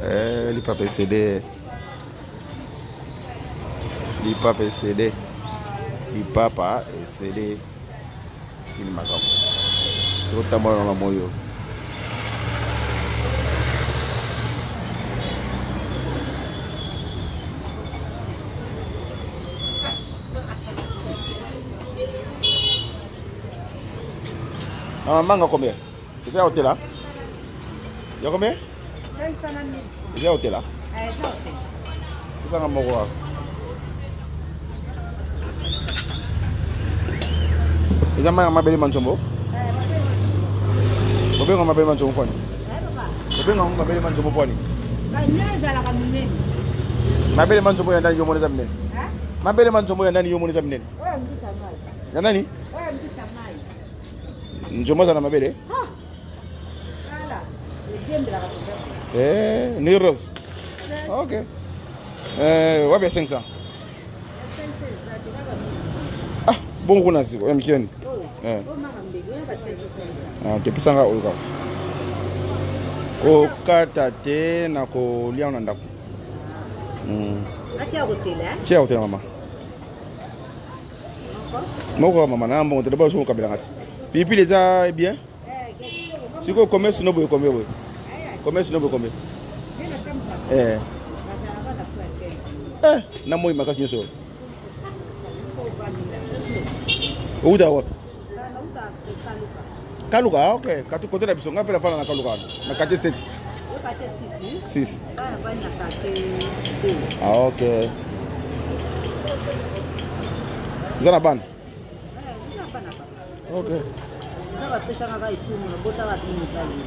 Eh, lipapa esede. Lipapa esede. Lipapa esede. Nini makambo. Tokotambola na moyo. Ah, manga combien? Eza ya hotela? Ya combien? Eza ya hotela? Ezanga moko wapi? Eza manga mabele manzombo? Obenga mabele manzombo pwani? Obenga yango mabele manzombo pwani? Mabele manzombo ya nani yo mona eza minene? Mabele manzombo ya nani yo mona eza minene? Ya nani? Nzombo aza na mabele? Eh, ni rose. Ok. Eh, wapi ya 500? Ah, bongo kuna siko ya mikioni. Eh. Ah, tepesanga oyo kaka. Kokata te na kolia na ndako. Mm. Tia kotela mama. Moko ya mama na mbongo te d'abord soki okabelanga te. Pilipili eza bien? Sikoyo commerce no boye combien boye? Commerce no boye combien? Eh. Eh, na moi makasi nyonso. Outa wapi? Kaluka, ah, ok. Kati kote na biso ngai mpe nafanda na Kaluka wana. Na quartier 7. 6. Ah, ok. Oza na bana? Ok.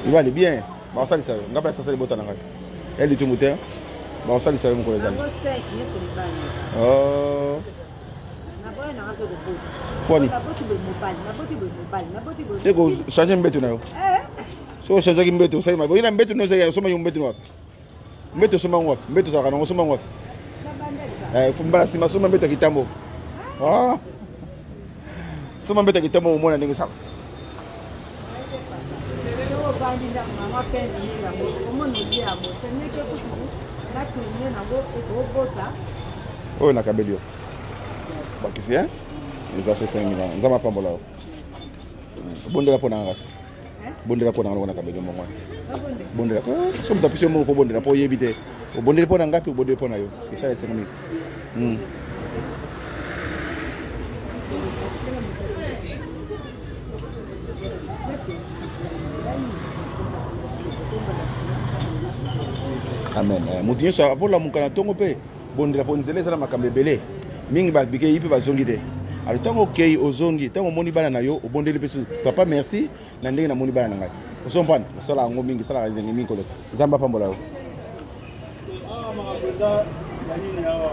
Mibali bien. Bakosalisa yo. Ngai mpe nasasa libota na ngai. Ya litumu te. Bakosalisa yo mokolo ezali. Oh. Pwani. Seko changer mbeto na yo. Soki ochangeaki mbeto osali mabe. Oye na mbeto na yo osomba yo mbeto na wapi? Mbeto osomba yango wapi? Mbeto ozalaka nango osomba yango wapi? Eh, mbala nsima somba mbeto ya kitambo. Ah. Somba mbeto ya kitambo omona ndenge esala. Ovandi ndako mama 15 mille yango omona olie yango semeke kutu na tourne nango ekobota oyo nakabeli yo bakisi e eza so 5 mille nzambe apambola yo bondela mpo na nga kasi bondela mpo na nga longo nakabeli yo mbongo wana bondela so moto apesi yo mbongo fo bondela mpo oyebi te obondeli mpo na nga mpe obondeli mpo na yo esala esengo mingi hmm. Amen. Eh, moto nyonso avolamuka na ntongo mpe bondela mpo nzela eza na makambo ebele mingi babikei mpe bazongi te alo ntango okei ozongi ntango omoni bana na yo obondeli mpe susu papa merci na ndenge namoni bana na ngai ozompana osala yango mingi esalaka ndenge mingi koleka nzambe apambola yo ah, makambo eza ya nini awa